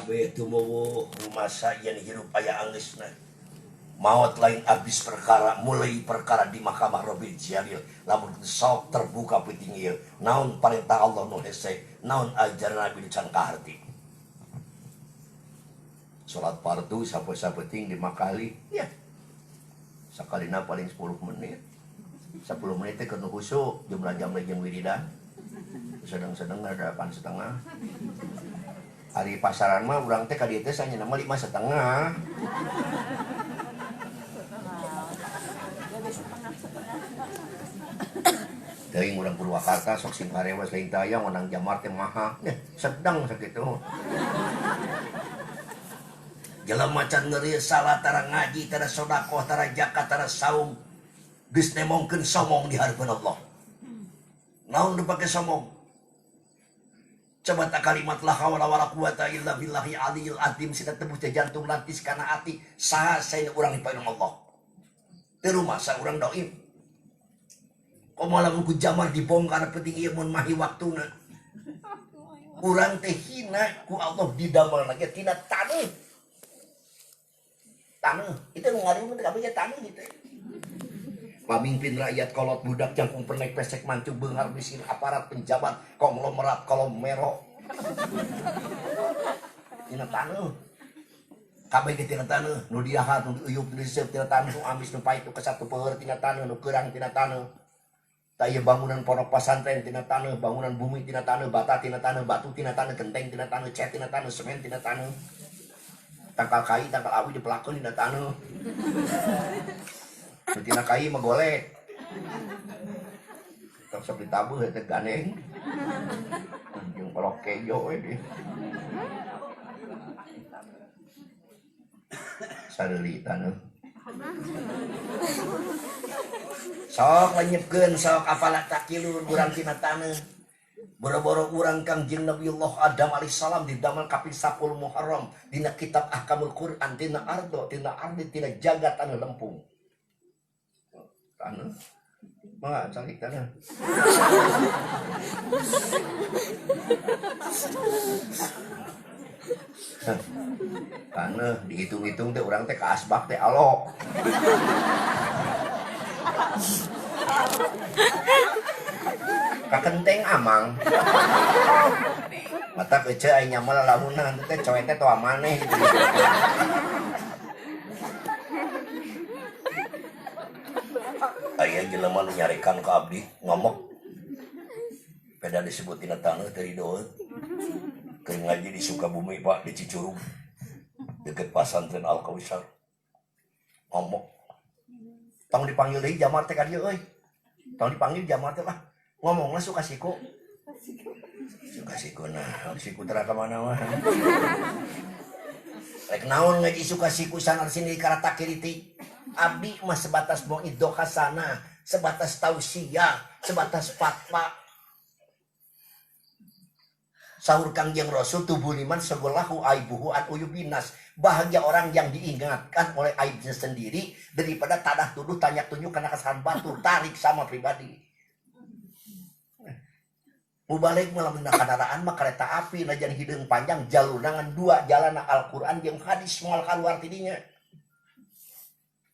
Kabeh tumuwuh rumasa yen hirup aya anggeusna. Maot lain abis perkara, mulai perkara di mahkamah Rabbil Jalil. Lamun sok terbuka peuting ieu, naon parentah Allah nu hese, naon ajaran Nabi nu can kaharti. Salat fardu sapoe-sapeting 5 kali, ya. Sakalina paling 10 menit. 10 menit teh keur nu khusyuk, jumlah jam jeung wiridan. Sedeng-sedeng ada 8,5. Hari pasaran mah urang teh ka dieu teh sanyana mah 5,5. Teuing urang Purwakarta sok sing karewas lain teh aya ngonang jamar teh maha. Sedang sakitu. Jelema can ngeureus salat tara ngaji tara sedekah tara zakat tara saum geus nemongkeun somong di hareupeun Allah. Naon nu pake somong? Coba tak kalimat la haula wala quwata illa billahi aliyil azim sina tebus teh jantung lantis kana ati saha saena urang dipayun Allah. Teu rumasa urang doib. Komo lamun ku jamar dibongkar penting ieu mun mahi waktuna. Urang teh hina ku Allah didamel lagi tina taneuh. Taneuh, itu nu ngariung teh kabeh taneuh gitu. Pamimpin rakyat kolot budak jangkung penek pesek mancung beunghar miskin aparat penjabat konglomerat kolomero. Tina taneuh. Kabeh ge tina taneuh, nu diahat, nu diuyup, nu diseup tina taneuh, nu amis, nu pahit, nu kesat, nu peuheur tina taneuh, nu keurang tina taneuh. Tah ieu bangunan pondok pasantren tina taneuh, bangunan bumi tina taneuh, bata tina taneuh, batu tina taneuh, genteng tina taneuh, cat tina taneuh, semen tina taneuh. Tangkal kai, tangkal awi dipelakeun dina taneuh. Nu tina kai mah golek. Tong sok ditabuh eta gandeng. Jeung kolok kejo we dia. Sareuli taneuh. Sok lenyepkeun sok afala taqilun urang tina taneuh. Boro-boro urang Kangjeng Nabiullah Adam alaihissalam didamel kaping 10 Muharram dina kitab Ahkamul Quran tina ardo tina ardi tina jagat taneuh lempung. Taneuh. Mangga calik taneuh. Taneuh dihitung-hitung teh urang teh ka asbak teh alok. Kakenteng amang. Mata kece aing nyamal lalaunan teh coe teh toa maneh gitu. Aya jelema nu nyarekan ka abdi ngomok. Beda disebut tina taneuh teh ridoeut. Keur ngaji di Sukabumi Pak di Cicurug. Deket pasantren Al Kautsar. Ngomok. Tong dipanggil deui jamar teh ka dieu euy. Tong dipanggil jamar teh lah. Ngomongna suka siku. Suka siku nah, siku tera ka mana mah. Rek naon ngaji suka siku sanar sini karata kiriti. Abdi mah sebatas mauidhoh hasanah, sebatas tausiah, sebatas fatwa. Sahur Kangjeng Rasul tubuh liman sebelahu aibuhu an uyubinas. Bahagia orang yang diingatkan oleh aibnya sendiri daripada tadah tuduh tanya tunjuk karena kesalahan batur tarik sama pribadi. Mubalik malah kendaraan mah kereta api najan hideung panjang jalur nangan dua jalan Al-Qur'an jeung hadis moal kaluar tidinya.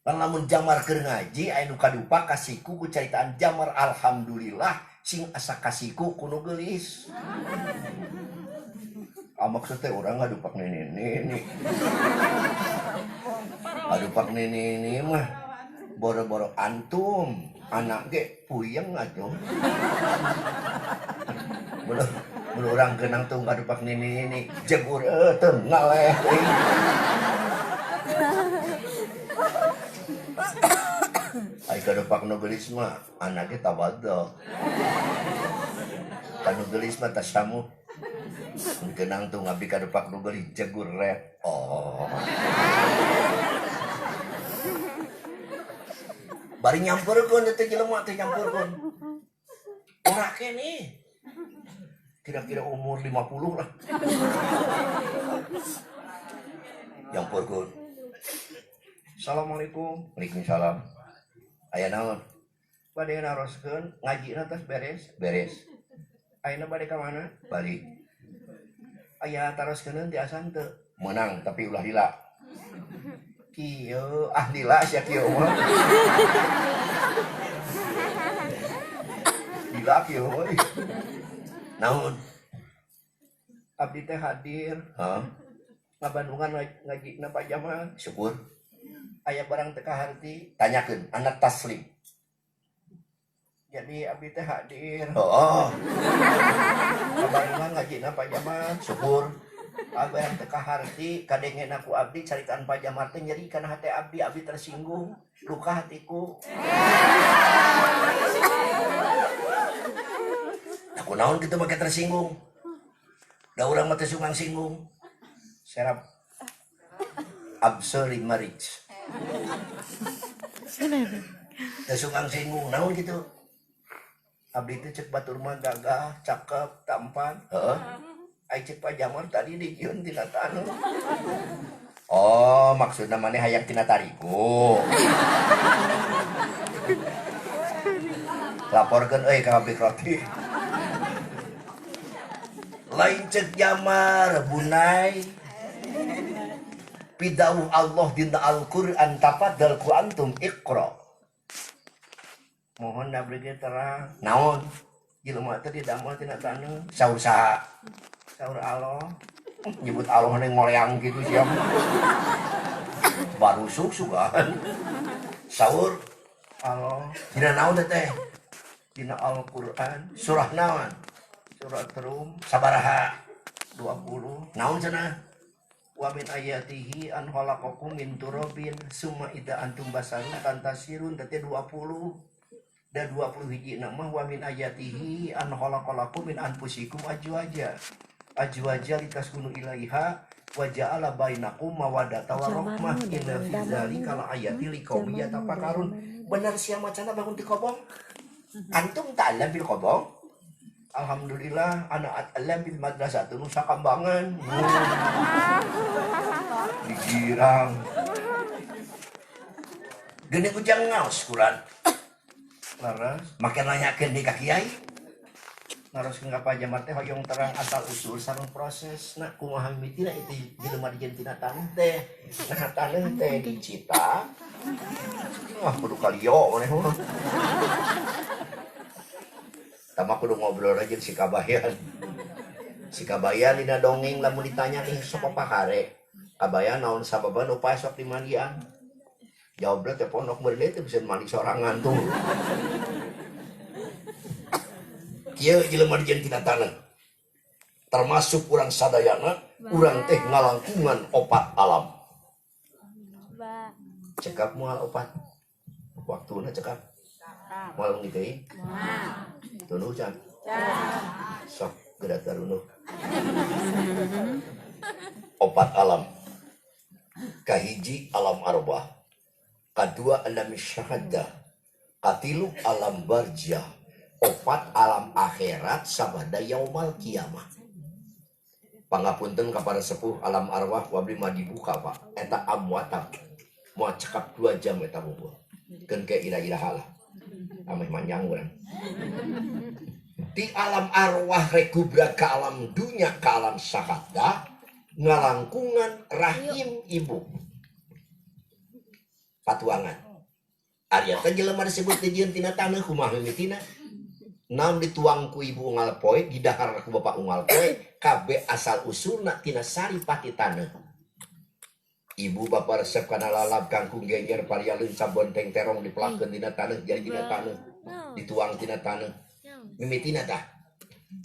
Lan lamun jamar keur ngaji aya nu kadupa kasiku ku caritaan jamar alhamdulillah sing asa kasiku ku nu geulis. Ah maksud teh urang ngadupak nini-nini. Ngadupak nini-nini mah boro-boro antum anak ge puyeng atuh. Mun urang keunang tuh ngadupak nini-nini jegur teu ngaleh euy. Ai kadupak nu geulis mah anak ge tawadhu. Kanu geulis mah tasamuh. Mun keunang tuh ngabdi kadupak nu geulis jegur ret. Oh. Bari nyamperkeun teh jelema teh nyamperkeun. Ora keneh. Kira-kira umur 50 lah. Nyamperkeun. Assalamualaikum. Waalaikumsalam. Aya naon? Bade naroskeun ngajina tos beres? Beres. Ayeuna bade ka mana? Balik. Aya taroskeun ti asan teu? Meunang tapi ulah lila. Kieu ah lila sia kieu mah. Lila kieu mah. Naon? Abdi teh hadir. Heeh. Ngabandungan ngajina Pak Jamal. Syukur. Aya barang teu kaharti. Tanyakeun anak taslim. Jadi abdi teh hadir. Heeh. Ngabandungan ngajina Pak Jamal. Syukur. Abdi teu kaharti kadengena ku abdi caritaan Pak Jamal teh nyeri kana hate abdi, abdi tersinggung, luka hatiku. Aku naon kitu make tersinggung. Da urang mah teu sungang singgung. Serap absolutely marriage. Teu sungang singgung naon kitu. Abdi teh cek batur mah gagah, cakep, tampan. Heeh. Ai cek Pak Jamar tadi dijieun tina taneuh. Oh, maksudna maneh hayang tina tarigu. Laporkeun euy ka pabrik roti. Lain cek Jamar bunai. Pidawuh Allah dina Al-Qur'an tafadhal ku antum iqra. Mohon abdi ge terang. Naon? Jelema teh didamel tina taneuh. Saur saha? Saur Allah. Nyebut Allah nih ngoleang gitu siap. Baru sugan. Saur Allah. Dina naon teh? Dina Al-Qur'an. Surah naon? Surat Rum. Sabaraha? 20. Naon cenah? Wa min ayatihi an khalaqakum min turabin summa idza antum basarun tantasirun teh 20. Da 20 hiji nama wa min ayatihi an khalaqalakum min anfusikum azwaja. Azwaja litaskunu ilaiha wa ja'ala bainakum mawaddata wa rahmah inna fi dzalika laayatin liqaumin yatafakkarun. Bener sia macana bangun ti kobong? Antum ta'allam bil kobong? Alhamdulillah ana at'allam bil madrasah Nusa Kambangan. Digirang. Geuning ujang ngaos Quran. Laras, make nanyakeun di ka kiai. Naroskeun ka Pak Jamar teh hoyong terang asal usul sareng prosesna kumaha mimitina itu jelema dijieun tina taneuh teh. Nah taneuh teh dicita. Wah kudu kalio maneh mah. Tama kudu ngobrol aja si Kabayan. Si Kabayan dina dongeng lamun ditanya nih sok pahare. Kabayan naon sababan upaya sok dimandian. Jawabnya teh pondok meureun teh bisa mandi sorangan tuh. Kieu jelema dijieun tina taneuh. Termasuk urang sadayana, urang teh ngalangkungan opat alam. Cekap moal opat. Waktuna cekap. Moal ngi teuing. Tunduh can. Sok geura tarunuh. Opat alam. Kahiji alam arwah. Kadua alam syahadah, katilu alam barjah, opat alam akhirat sabada yaumal kiamah. Pangapunten ka para sepuh alam arwah wabli mah dibuka Pak. Eta amwata. Moal cekap 2 jam eta bubuh. Keun ke ira-ira lah. Ameh manjang urang. Di alam arwah rekubra ke alam dunya ke alam syahadah ngalangkungan rahim ibu. Patuangan. Arya teh jelema disebut dijieun tina taneuh kumaha mimitina? Naon dituang ku ibu unggal poe, didahar ku bapak unggal poe, kabeh asal usulna tina saripati taneuh. Ibu bapak resep kana lalap kangkung genjer paria leunca bonteng terong dipelakeun dina taneuh jadi dina taneuh, dituang tina taneuh. Mimitina tah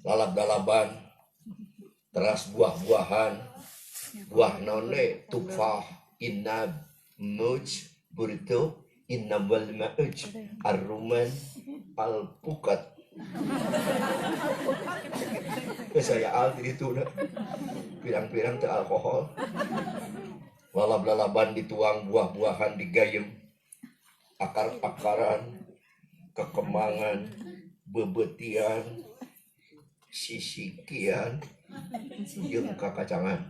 lalap-lalaban, teras buah-buahan, buah naon deui, tufah, inab, muj, burtu, inna wal ma'uj, arruman, alpukat. Saya al itu pirang-pirang teh alkohol. Lalap-lalaban dituang, buah-buahan digayem, akar-akaran, kekemangan, bebetian, sisikian, jeung kakacangan.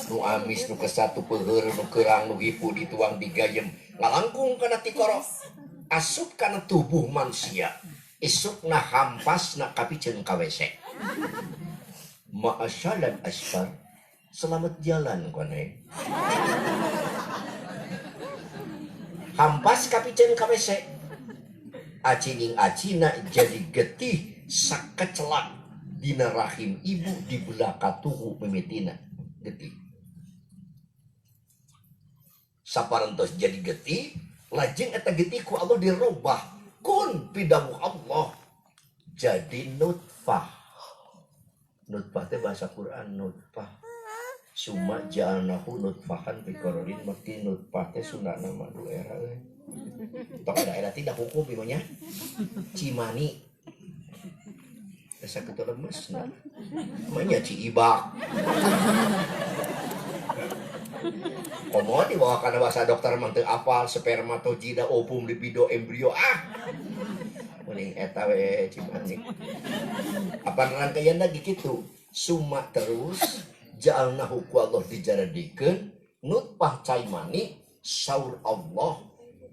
Nu amis, nu kesat, nu peuheur, nu kerang, nu hipu dituang digayem, ngalangkung kana tikoro, asup kana tubuh manusia, isukna hampasna kapiceun ka WC. Ma'asalan asfar, selamat jalan koneng. Hampas kapiceun ka WC. Aci ning acina jadi getih sakecelak dina rahim ibu di belah katuhu mimitina getih. Saparantos jadi getih, lajeng eta getih ku Allah dirobah kun pidawuh Allah jadi nutfah. Nutfah teh bahasa Quran nutfah. Summa ja'alnahu nutfahan fi qararin makin. Nutfah teh Sundana mah du era euy. Tok daerah tidak hukum ieu nya. Cimani. Asa kitu lemesna. Manya ci ibak. Komo dibawa kana bahasa dokter mah teu apal spermatozida, ovum, libido, embrio ah. Mending eta we cimani. Apa rangkaian lagi kitu? Summa terus ja'alnahu ku Allah dijaradikeun nutfah cai mani. Saur Allah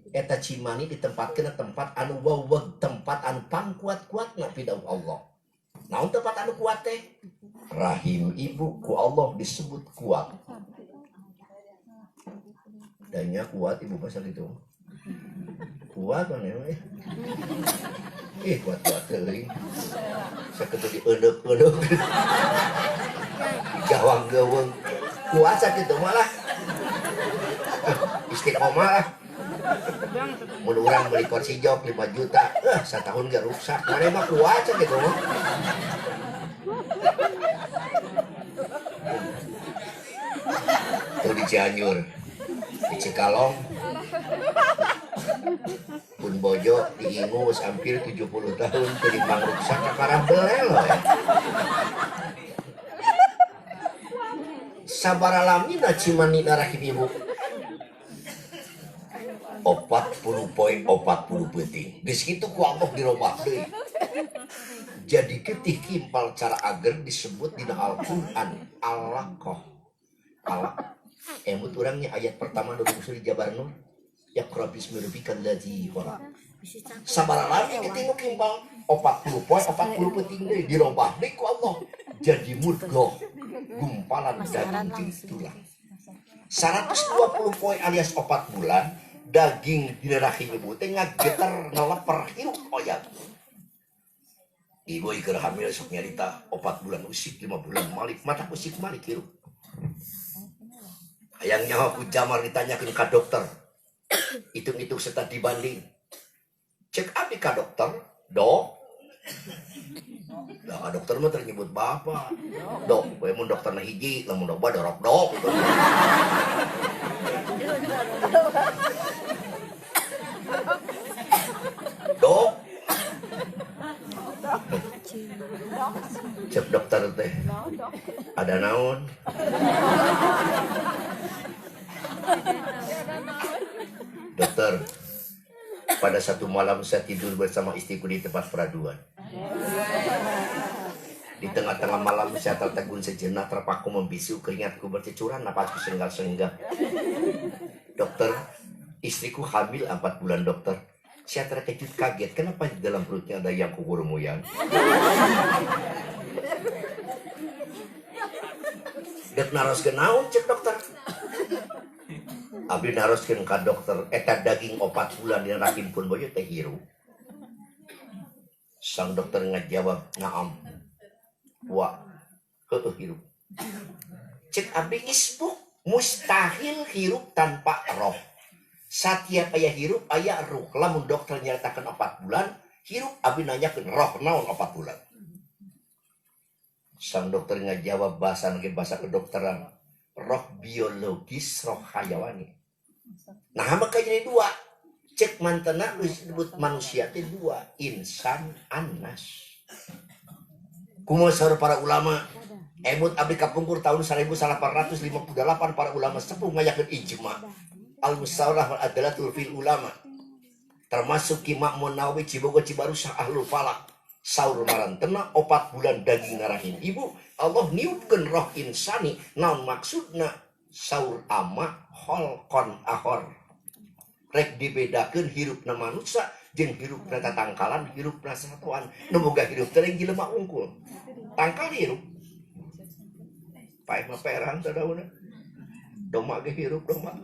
eta cimani ditempatkeun tempat anu waweg, tempat anu pangkuat-kuatna pidawuh Allah. Naon tempat anu kuat teh? Rahim ibu ku Allah disebut kuat. Danya kuat ibu pasal itu. Kuat mana ya? Ih, kuat-kuat teuing. Sakitu dieundeup-eundeup. Gawang geuweung. Kuat sakitu malah. Istiqomah lah. Mun urang beli kursi jok 5 juta, satahun ge rusak. Mana mah kuat sakitu mah. Tuh di Cianjur, di Cikalong, pun bojo diingus hampir 70 tahun teu dipangruksak kakarah belel we. Sabaraha lamina cimani rahim ibu? 40 poe 40 peuting. Geus kitu ku Allah dirobah deui. Jadi getih kimpal cara ager disebut dina Al-Qur'an alaqah. Alaq. Emut urangnya ayat pertama nu di Jabar Nur. Iqra bismi rabbikal ladzi khalaq. Sabaraha lami getih nu kimpal? 40 poe 40 peuting deui dirobah deui ku Allah. Jadi mudghah, gumpalan daging jeung tulang. 120 poe alias 4 bulan daging dina rahim ibu teh ngageter ngaleper hirup oyag. Ibu keur hamil sok nyarita 4 bulan usik, 5 bulan malik, mata usik malik hirup. Hayang nyaho ku Jamar ditanyakeun ka dokter. Hitung-hitung serta dibanding. Cek abdi ka dokter, dok. Lah ka dokter mah nyebut bapak. Dok, we mun dokterna hiji, lamun loba dorok dok. Dok. Cek dokter teh. Ada naon? Dokter, pada satu malam saya tidur bersama istriku di tempat peraduan. Di tengah-tengah malam saya tertegun sejenak, terpaku membisu, keringatku bercucuran, napasku senggal-senggal. Dokter, istriku hamil 4 bulan dokter. Saya terkejut kaget, kenapa di dalam perutnya ada yang kukurumuyang? Dek naroskeun naon cek dokter? Abdi naroskeun ka dokter, eta daging 4 bulan dina rahim pun bojo teh hirup. Sang dokter ngajawab, naam. Wa, heueuh hirup. Cek abdi isbuk, mustahil hirup tanpa roh. Satiap aya hirup aya ruh. Lamun dokter nyaritakeun 4 bulan hirup, abdi nanyakeun roh naon 4 bulan. Sang dokter ngajawab bahasa ge bahasa kedokteran, roh biologis, roh hayawani. Nah, maka jadi dua. Cek mantena disebut manusia teh dua, insan annas. Kumaha saur para ulama? Emut abdi kapungkur tahun 1858 para ulama sepuh ngayakeun ijma. Al-musyawarah wal adalatul fil ulama. Termasuk Ki Ma'mun Nawawi Cibogo Cibarusah ahlul falak. Saur marantena 4 bulan daging rahim ibu, Allah niupkeun roh insani. Naon maksudna? Saur ama holkon ahor. Rek dibedakeun hirupna manusia jeung hirupna tatangkalan, hirupna satuan. Nu boga hirup teh lain jelema unggul. Tangkal hirup. Paeh mah perang teh daunna. Domba ge hirup domba.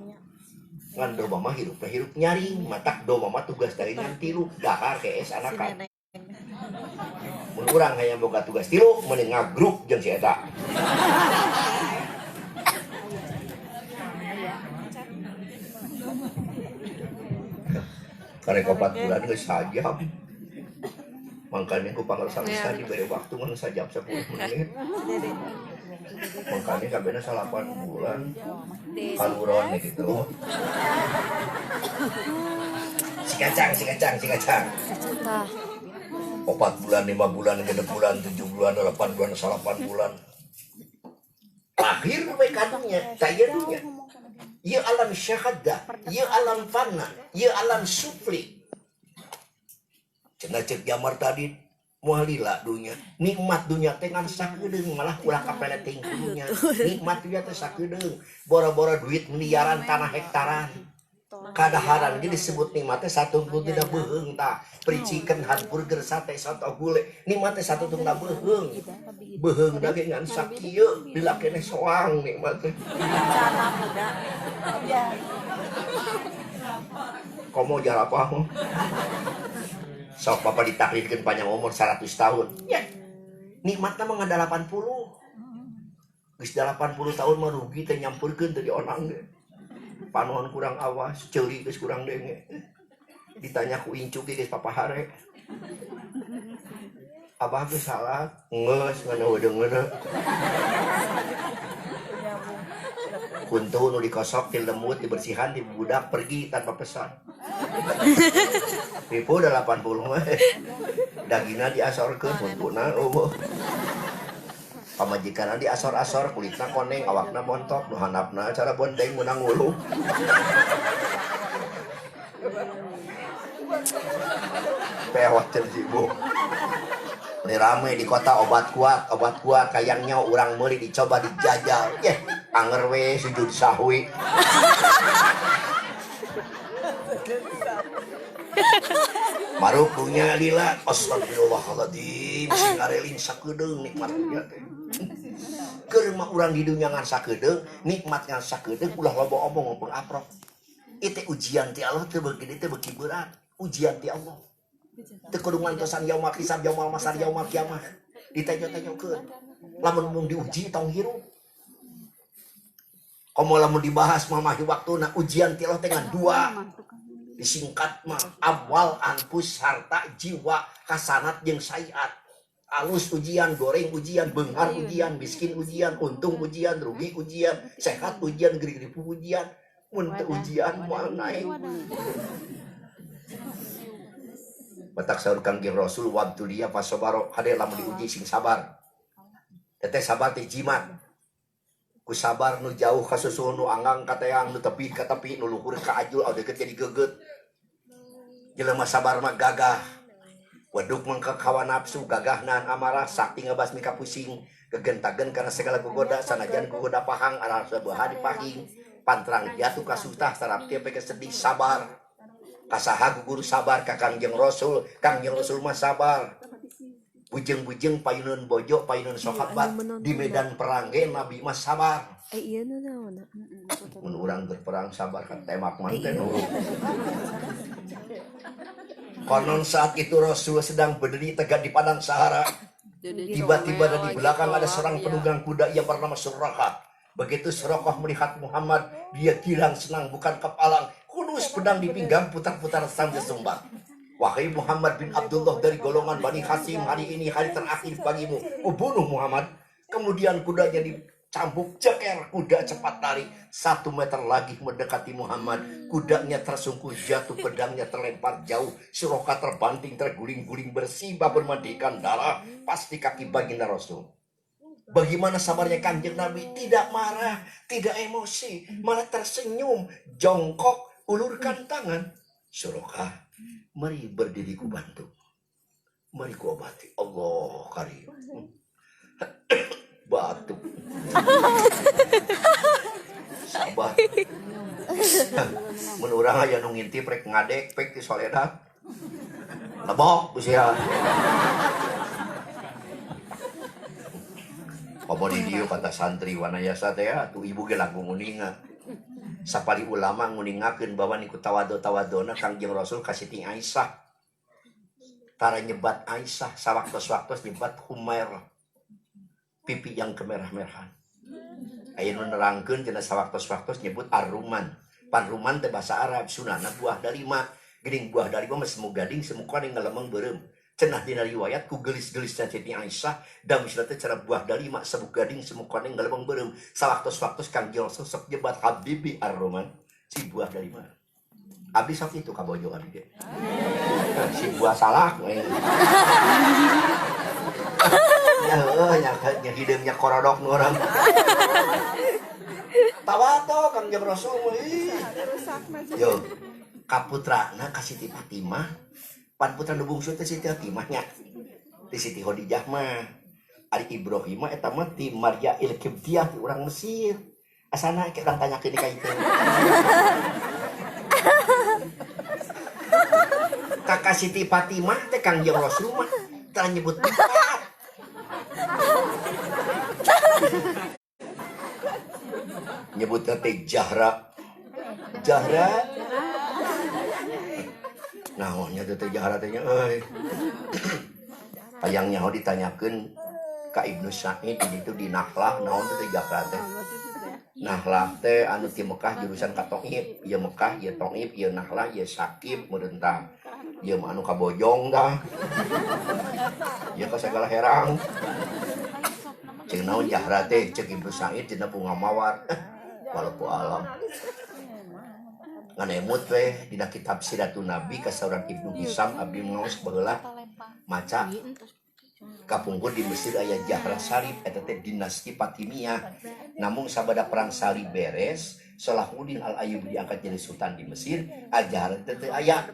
Ngan domba mah hirup teh hirup nyaring, matak domba mah tugas dari ngan tilu, dahar kees anakan. Mun urang hayang boga tugas tilu, mending ngagrup jeung si eta. Karek 4 bulan geus sajam. Mangkanya ku pangersa-ngersa diberi waktu ngan sajam 10 menit. Mangkanya kabehna 8 bulan kaluron gitu. Si kacang, si kacang, si kacang. 4 bulan, 5 bulan, 6 bulan, 7 bulan, 8 bulan, 8 bulan. Lahir we kadunya, taya dunya. Ieu alam syahadah, ieu alam fana, ieu alam sufli. Cenah ceuk jamar tadi moal lila dunya. Nikmat dunya teh ngan sakedeung, malah ulah kapeleting ku dunya. Nikmat dunya teh sakedeung, boro-boro duit miliaran tanah hektaran. Kadaharan ge disebut nikmat teh satungtung tina beuheung tah. Free chicken, hamburger, sate, soto gule. Nikmat teh satungtung beuheung. Beuheung da ge ngan sakieu lila keneh soang nikmat teh. Komo jalapah mah. Sok bapak ditaklidkeun panjang umur 100 tahun. Ya. Nikmatna mah ngan 80. Geus 80 tahun mah rugi teh nyampeurkeun teh di onang ge. Panon kurang awas, ceuli geus kurang denge. Ditanya ku incu ge geus papahare. Abah geus salat, geus ngan eudeungeuna. Kuntu nu dikosok ti lemut dibersihan di budak pergi tanpa pesan. Pipu 80 mah. Dagingna diasorkeun huntuna eueuh. Pamajikanna diasor-asor kulitna koneng awakna bontok nu handapna cara bonteng meunang ngulung. Pewat jeung si ibu. Ini rame di kota obat kuat kayangnya urang meuli dicoba dijajal. Yeh, anger we sujud sahwi. Maruk dunya lila, astagfirullahaladzim, sing ngareling sakedeung nikmat dunya teh. Keur mah urang di dunya ngan sakedeung, nikmat ngan sakedeung ulah loba omong ngomong aprok. Ieu teh ujian ti Allah teh beuki teh beuki berat, ujian ti Allah. Teu kudu ngantosan yaumul hisab, yaumul masar, yaumul kiamah. Ditenyo-tenyokeun. Lamun mung diuji tong hirup. Komo lamun dibahas mah mahi waktuna ujian ti Allah teh ngan dua. Disingkat mah awal anfus harta jiwa hasanat jeung sayiat. Alus ujian, goreng ujian, beunghar ujian, miskin ujian, untung ujian, rugi ujian, sehat ujian, geri-geri ujian, mun teu ujian moal naik. Batak saur Kangjeng Rasul wabtulia fasobaro hade lamun diuji sing sabar. Teteh sabar teh jimat. Ku sabar nu jauh ka susuhun nu anggang ka teang nu tepi ka tepi nu luhur ka ajul au deukeut jadi geugeut. Jelema sabar mah gagah. Weduk mangka kawa nafsu gagah nahan amarah sakti ngabasmi ka pusing gegentagen kana segala gogoda sanajan gogoda pahang arah sabeha dipahing pantrang jatuh ka sutah sarap teh peke sedih sabar. Kasaha gugur sabar ka Kangjeng Rasul, Kangjeng Rasul mah sabar. Bujeng-bujeng payuneun bojo, payuneun sahabat di medan perang ge Nabi mah sabar. Iya nu naon. Mun urang berperang sabar ka tembak mah teh nu. Konon saat itu Rasul sedang berdiri tegak di padang Sahara. Tiba-tiba dari belakang ada seorang penunggang kuda yang bernama Suraqah. Begitu Suraqah melihat Muhammad, dia girang senang bukan kepalang. Kulus pedang di pinggang putar-putar sambil sumbat. Wahai Muhammad bin Abdullah dari golongan Bani Hashim, hari ini hari terakhir bagimu. Oh, bunuh Muhammad. Kemudian kudanya dicambuk ceker, kuda cepat lari. 1 meter lagi mendekati Muhammad. Kudanya tersungkur jatuh, pedangnya terlempar jauh. Suraqah terbanting, terguling-guling, bersibah bermandikan darah. Pasti kaki baginda Rasul. Bagaimana sabarnya Kanjeng Nabi? Tidak marah, tidak emosi, malah tersenyum, jongkok, ulurkan tangan. Suraqah, mari berdiri ku bantu. Mari ku obati. Allah karim. Batuk. Sabar. Mun urang aya nu ngintip rek ngadek pek di soledat. Lebok ku sia. Komo di dieu kata santri Wanayasa teh atuh ibu ge langkung uninga. Sapali ulama nguningakeun bahwa niku tawadu-tawaduna Kangjeng Rasul ka Siti Aisyah. Tara nyebat Aisyah sawaktos-waktos nyebat Humair. Pipi yang kemerah-merahan. Aya nu nerangkeun cenah sawaktos-waktos nyebut Ar-Ruman. Pan Ruman teh bahasa Arab sunana buah dalima. Geuning buah dalima mah semu gading semu koneng ngalemeng beureum. Cenah dina riwayat ku geulis-geulisna Siti Aisyah damisna teh cara buah dalima semu gading semu koneng ngalemeng beureum. Sawaktos-waktos Kangjeng Rasul sok nyebat Habibi Ar-Ruman si buah dalima. Abdi sok itu kabojo abdi ge. Si buah salak we. Ya heueuh nya nya hideungnya korodok nu urang. Tawato Kangjeng Rasul mah ih. Yo kaputrana ka Siti Fatimah pan putra nu bungsu teh Siti Fatimah nya. Ti Siti Khadijah mah. Ari Ibrahim mah eta mah ti Maria Il-Qibtiyah ti urang Mesir. Asana ke urang tanyakeun ka itu. Kakak Siti Fatimah teh Kangjeng Rasul mah tara nyebut empat. Nyebutna teh Jahra. Jahra. Naonnya teh Jahra teh nya euy. Hayang nyaho ditanyakeun ka Ibnu Sa'id itu di Nahlah naon teh Jahra teh. Nahlah teh anu ti Mekah jurusan ka Thaif, ieu Mekah, ieu Thaif, ieu Nahlah, ieu Sakib meureun tah. Ieu mah anu kabojong tah. Ieu ka sagala herang. Ceuk naon Jahra teh ceuk Ibnu Sa'id dina bunga mawar. Walaupun alam. Ngan emut we dina kitab Siratun Nabi ka saurang Ibnu Hisam abdi ngaos baheula maca kapungkur di Mesir aya Jahra Salib eta teh dinasti Fatimiyah. Namung sabada perang Salib beres, Salahuddin Al-Ayyubi diangkat jadi sultan di Mesir, Al-Jahra teh teu aya.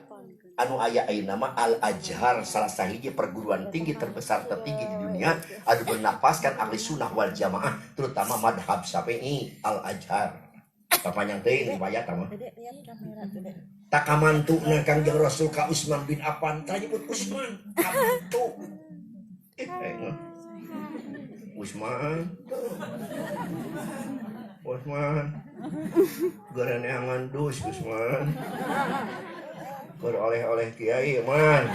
Anu aya ayeuna mah Al-Azhar salah sahiji perguruan tinggi terbesar tertinggi di dunia anu bernapaskan ahli sunnah wal jamaah terutama madhab Syafi'i Al-Azhar. Papanjang teuing riwayat mah. Takamantuna Kangjeng Rasul ka Utsman bin Affan, tara nyebut Utsman, kamantu. Usman, Usman, gereneangan dus Usman, keur oleh-oleh kiai man.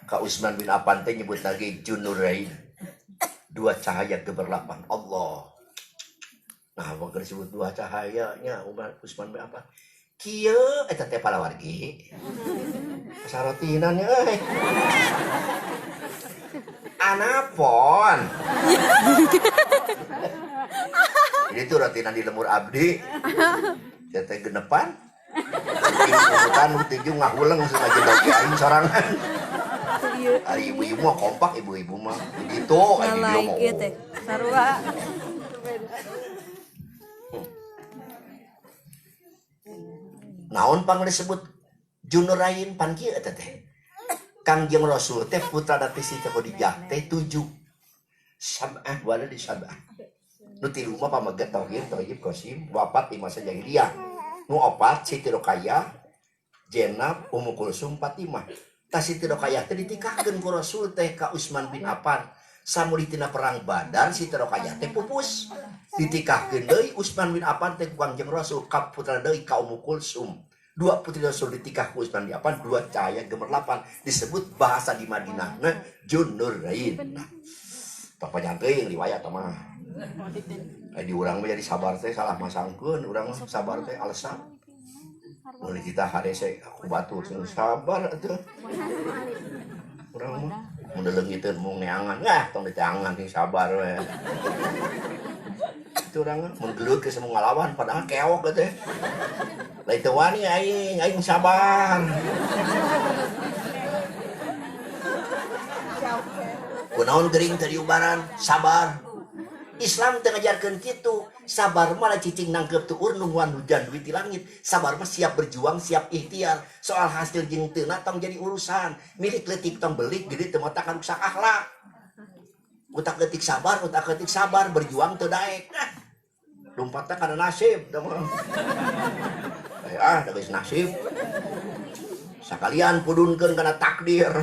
Ka Usman bin Affan teh nyebut lagi Junurain, dua cahaya gemerlapan Allah. Nah, apa disebut dua cahayanya Usman bin Affan? Kieu eta teh palawargi. Sarotinan euy. Anapon. Ini tuh rotinan di lemur abdi. Saya teh genepan. Urutan nu tujuh ngahuleng sengaja bagi aing sorangan. Ari ibu-ibu mah kompak ibu-ibu mah. Begitu ari dia mah. Ieu teh sarua. Naon pang disebut Junurain pan kieu eta teh. Kangjeng Rasul teh putra ti Siti Khadijah teh 7. Sab'ah wala di sab'ah. Nu tilu mah pamegat Tauhid, Thayyib, Qasim, wafat di masa jahiliyah. Nu opat Siti Ruqayyah, Jenab, Ummu Kulsum, Fatimah. Tah Siti Ruqayyah teh ditikahkeun ku Rasul teh ka Utsman bin Affan. Samulih tina perang Badar Siti Ruqayyah teh pupus. Ditikahkeun deui Utsman bin Affan teh ku Kangjeng Rasul ka putra deui ka Ummu Kulsum. Dua putri Rasul ditikah ku Utsman bin Affan, dua cahaya gemerlapan disebut bahasa di Madinah na Junurain. Nah, papanjang teuing riwayat mah. Di urang mah jadi sabar teh salah masangkeun, urang mah sabar teh alasan. Mun kita harese aku batur sabar atuh. Urang mah mun leungiteun mung neangan, ah tong diteangan sing sabar we. Itu urang mah mun gelut ke semua ngalawan padahal keok teh. Lain teu wani aing, aing sabar. Kunaon gering teh diubaran, sabar. Islam teh ngajarkeun kitu, sabar mah cicing nangkep tuur nungguan hujan duit di langit. Sabar mah siap berjuang, siap ikhtiar. Soal hasil jeung teu tong jadi urusan. Milik leutik tong belik, gede teu mata karuksak akhlak. Utak leutik sabar, utak leutik sabar, berjuang teu daek. Nah, lompatna kana nasib da mah. Ah, da geus nasib. Sakalian pudunkeun kana takdir.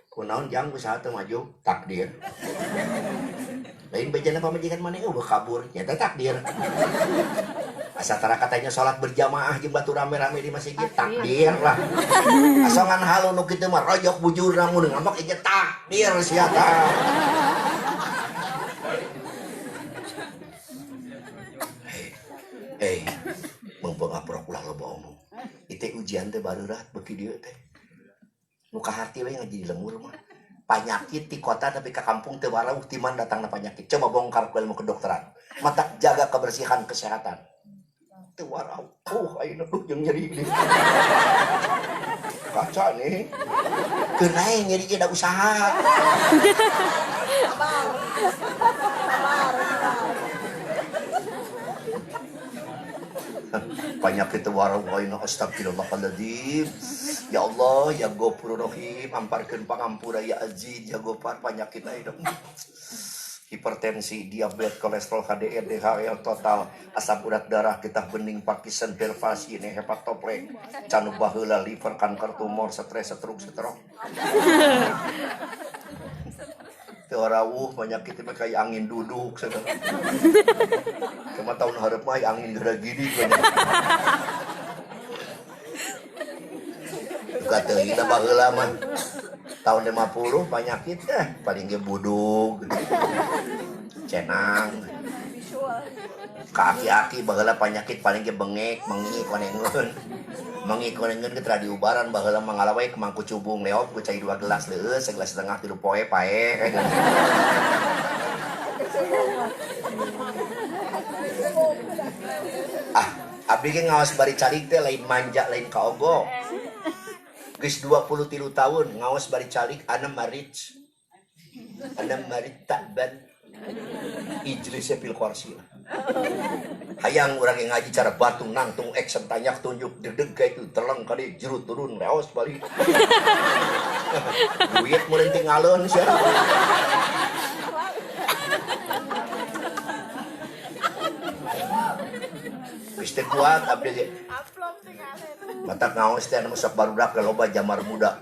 Kunaon jang usaha teu maju? Takdir. Lain bejana pamajikan maneh eueuh kabur, nya takdir. Asa tara katanya salat berjamaah jeung batur rame-rame di masjid, takdir lah. Asa ngan halu nu kitu mah rojok bujurna mun ngambek ieu takdir sia tah. Hei, mumpung aprok ulah loba omong. Itu ujian teh bareurat beuki dieu teh. Nu kaharti we ngaji di lembur mah. Panyakit ti kota tapi ka kampung teu warauh ti mana datangna panyakit. Coba bongkar ku ilmu kedokteran. Matak jaga kebersihan kesehatan. Teu warauh. Oh, ayeuna duh jeung nyeri deui. Kaca nih. Keun ae nyeri ge da usaha. Sabar. Sabar, sabar. Panyakit teu warauh ayeuna astagfirullahaladzim. Ya Allah, ya Ghafurur Rahim, amparkeun pangampura ya Aziz, ya Ghafar panyakit ayeuna. Hipertensi, diabetes, kolesterol, HDL, DHL total, asam urat darah, getah bening, Parkinson, berfasi, ini hepatoplek, canu baheula, liver, kanker, tumor, stres, stroke, stroke. Teu rawuh penyakit teh kayak angin duduk sagala. Cuma tahun hareup mah angin gara gini banyak. Duka teuing da baheula mah. Tahun 50 penyakit teh paling ge budug. Cenang. Ka aki-aki baheula penyakit paling ge bengek, mengi konengeun. Mengi konengeun ge tara diubaran baheula mah ngalawe ke mangku cubung leop ku cai 2 gelas leueus, segelas setengah 3 poe pae. Ah, abdi ge ngaos bari calik teh lain manja lain kaogo. Geus 23 tahun ngaos bari calik ana marij. Ana marid ta'ban. Ijlisnya fil kursi. Hayang urang yang ngaji cara batung nangtung action tanyak tunjuk deg-deg kayak itu teleng kali jerut turun leos balik. Duit mulai tinggalin sih. Geus teu kuat abdi ge. Matak ngaos teh anu sok barudak ge loba jamar muda.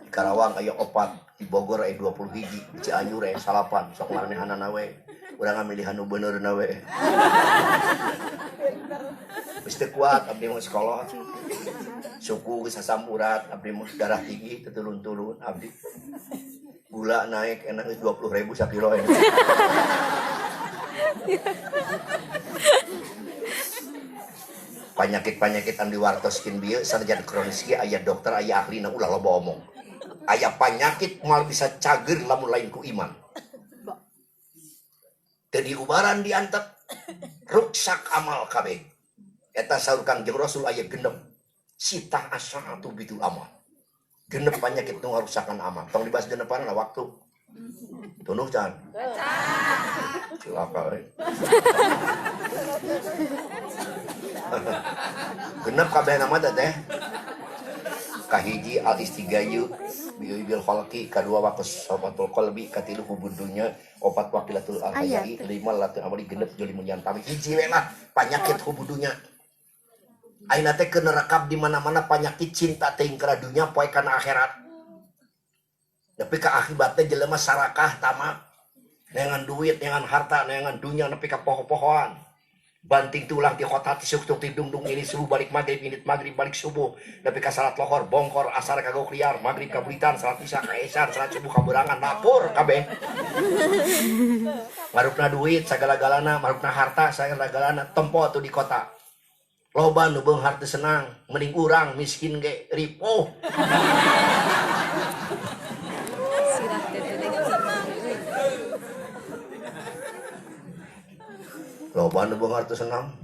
Di Karawang aya 4, di Bogor aya 20 hiji, di Cianjur aya 9, sok maranehanana we. Urang ngamilihan nu benerna we. Geus teu kuat abdi mah sekolah. Suku geus asam urat, abdi mah darah tinggi teu turun-turun abdi. Gula naik enak geus 20.000 sakilo enak. Panyakit-panyakit anu diwartoskeun bieu sanajan kronis ge aya dokter aya ahlina ulah loba omong. Aya panyakit moal bisa cager lamun lain ku iman. Teu diubaran diantep ruksak amal kabeh. Eta saur Kangjeng Rasul aya genep. Sita asaatu bidul amal. Genep panyakit nu ngarusakan amal. Tong dibahas genepan lah waktu. Tunduh can. Cilaka we. Genep kabeh nama teh. Kahiji al istigayu bil khalqi, kadua waqas safatul qalbi, katilu hubud dunya, opat waqilatul al hayai, lima latun amali, genep joli munyantami. Hiji we lah panyakit hubud dunya. Ayeuna teh keur nerekap di mana-mana panyakit cinta teuing kana dunya poe kana akhirat. Nepi ka akibatna jelema sarakah tamak, neangan duit, neangan harta, neangan dunya nepi ka poho-pohoan. Banting tulang ti kota ti suktuk ti dungdung ini subuh balik maghrib init maghrib balik subuh nepi ka salat lohor bongkor asar kagok liar maghrib ka buritan salat isya ka esan salat subuh ka berangan lapor kabeh. Marukna duit sagala-galana, marukna harta sagala-galana tempo tuh di kota. Loba nu beunghar teu senang, mending urang miskin ge ripuh. Loba nu beunghar teu senang.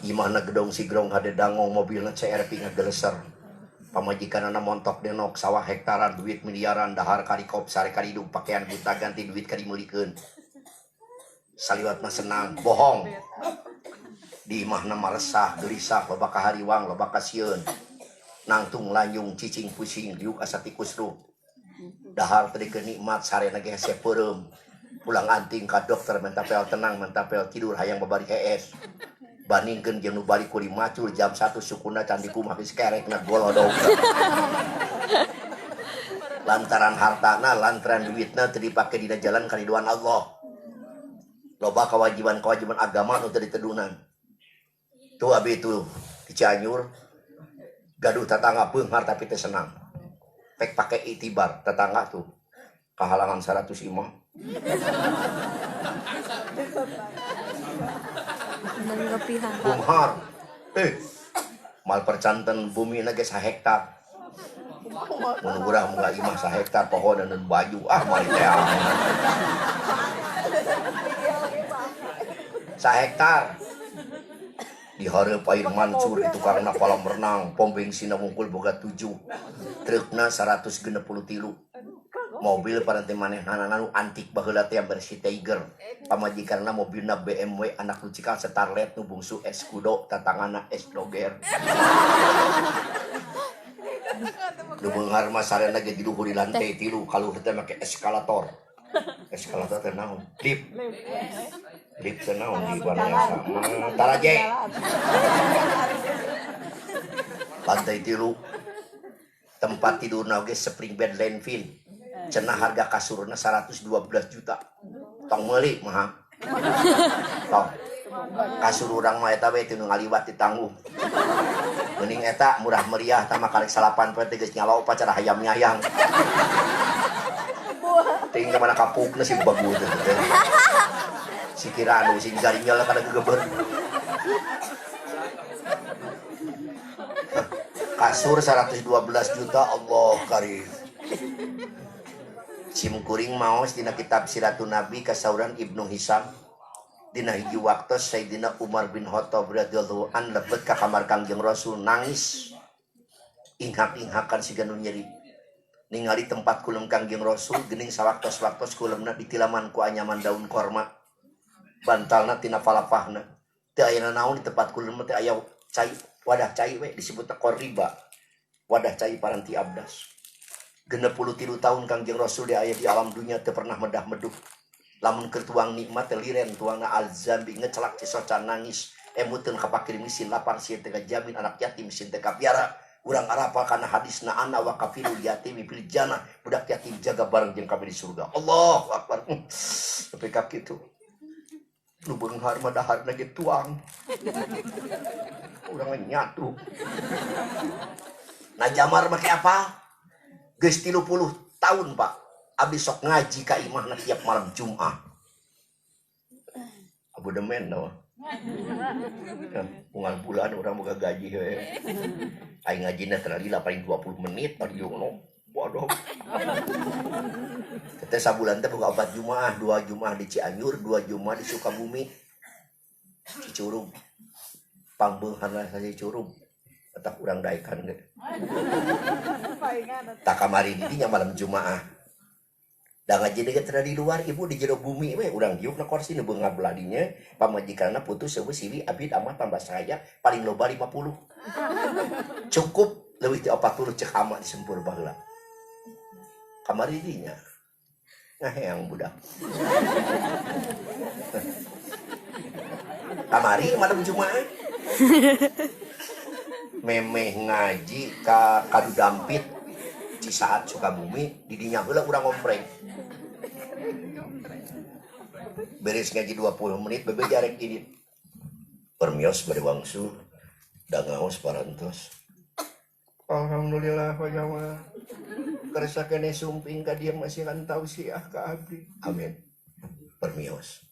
Imahna gedong sigrong hade dangong mobilna CRV ngageleser. Pamajikanana montok denok sawah hektaran duit miliaran dahar karikop sare kariduk pakaian gonta ganti duit kadimeulikeun. Saliwat mah senang, bohong. Di imahna maresah, gelisah, loba kahariwang, loba kasieun. Nangtung lanjung cicing pusing diuk asa tikus ruh. Dahar teh dikeun nikmat sarena ge hese peureum. Pulang anting ka dokter menta pel tenang, menta pel tidur hayang babari hees. Bandingkeun jeung nu balik kuli macul jam 1 sukuna can dikumaha geus kerekna golodog. Lantaran hartana, lantaran duitna teu dipake dina jalan kariduan Allah. Loba kewajiban-kewajiban agama nu teu ditedunan. Tuh abi itu di Cianjur gaduh tetangga beunghar tapi teu senang. Pek pake itibar tetangga tuh kahalangan 100 imah. Beunghar. Mal percanten bumi na ge sahektar. Mun urang moga imah sahektar pohonan dan baju ah moal teh. Sahektar. Dihareup air mancur itu karena kolam renang, pom bensin wungkul boga 7, trukna 163, mobil paranti manehna nu antik baheula teh bersih Tiger, pamajikanna mobilna BMW, anak nu cikal Starlet nu bungsu Escudo, tatangana S Doger. Nu beunghar mah sarena ge di luhur di lantai 3, kaluhur teh make eskalator. Eskalator teh naon? Lift. Lift teh naon di Barayasa? Taraje. Lantai 3. Tempat tidurna oge spring bed landfill. Cenah harga kasurna 112 juta. Tong meuli mah. Tong. Kasur urang mah eta we teu ngaliwat di tangguh. Mending eta murah meriah tah mah karek salapan poe teh geus nyalopa cara hayam nyayang. Ting ka mana kapukna si bagu teh. Si kiranu sing jarinya lah kada gegeber. Kasur 112 juta Allah karim. Sim kuring maos dina kitab Siratun Nabi kasauran Ibnu Hisam. Dina hiji waktos Sayyidina Umar bin Khattab radhiyallahu an lebet ka kamar Kangjeng Rasul nangis. Inghak-inghakan siga nu nyeri. Ningali tempat kulem Kangjeng Rasul geuning sawaktos-waktos kulemna ditilaman ku anyaman daun korma. Bantalna tina falafahna. Teu aya naon di tempat kulem teh aya cai, wadah cai we disebutna qoriba. Wadah cai paranti abdas. 63 tahun Kangjeng Rasul dia aya di alam dunia teu pernah medah-meduh. Lamun keur tuang nikmat teh liren tuangna alzambi ngecelak cisoca nangis emuteun ka pakir miskin lapar sieun teh jamin anak yatim sieun teh kapiara. Urang arapal kana hadisna ana wa kafilul yatimi fil jannah, budak yatim jaga bareng jeung kami di surga. Allahu akbar. Tapi ka kitu nu beunghar mah daharna ge tuang. Urang nyatu. Nah jamar make apa? Geus 30 tahun Pak. Abdi sok ngaji ka imahna tiap malam Jumat. Abodemen tau. Unggal bulan urang boga gaji we. Aing ngajina teh lila paling 20 menit tadi ngono. Waduh. Teh sabulan teh boga 4 Jumaah, 2 Jumaah di Cianjur, 2 Jumaah di Sukabumi. Cicurug. Pangbeungharna sa Cicurug. Tetap urang daekan ge. Tak kamari di dinya malam Jumaah. Da ngaji deui teh di luar ibu di jero bumi we urang diuk na kursi nu beunghar belah dinya pamajikanna putus seueuh siwi abdi amah tambah saya paling loba 50. Cukup leuwih ti 40 cek ama disempur baheula. Kamari dinya ngaheang budak. Kamari malam Jumaah. Memeh ngaji ka Kadudampit Cisaat Sukabumi di dinya heula urang ngompreng. Beres ngaji 20 menit bebe jarek ini. Permios bade wangsu da ngaos parantos. Alhamdulillah wa kersa kene sumping ka dieu masih kan tausiah ka abdi. Amin. Permios.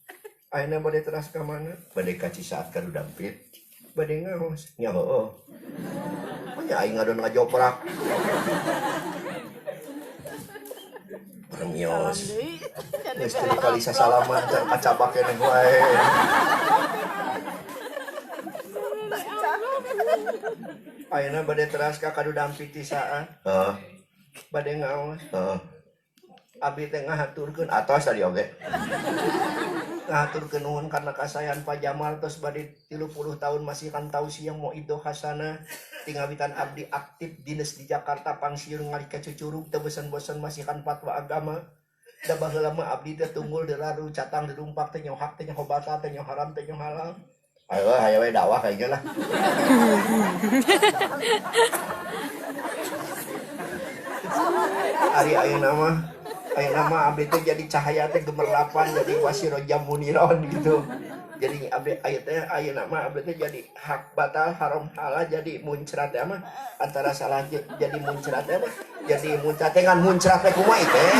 Ayeuna bade teras ka mana? Bade ka Cisaat Kadudampit. Bade ngaos. Nya heueuh. Nya aing ngadon ngajoprak. Permios. Geus teu kali sasalaman teh kacabak keneh wae. Ayeuna bade teras ka Kadudampit Cisaat. Heeh. Bade ngaos. Heeh. Abdi teh ngahaturkeun atos tadi oge. Ngahaturkeun nuhun karena kasayan Pak Jamal tos bade 30 tahun masih kan tausiah mauidhoh hasanah. Tingawitan abdi aktif dinas di Jakarta pangsiun ngalih ka Cucurug teu bosan-bosan masih kan fatwa agama. Da baheula mah abdi teh tunggul deraru catang dirumpak teh nyohak teh nyoho batal teh nyoho haram teh nyoho halal. Ayo hayo we dakwah kayaknya lah. Ari ayeuna mah abdi teh jadi cahaya teh gemerlapan jadi wasiroja muniron gitu. Jadi abdi aya teh ayeuna mah abdi teh jadi hak batal haram halal jadi muncrat teh mah antara salah jadi muncrat teh mah jadi muncrat teh ngan muncrat teh kumaha teh.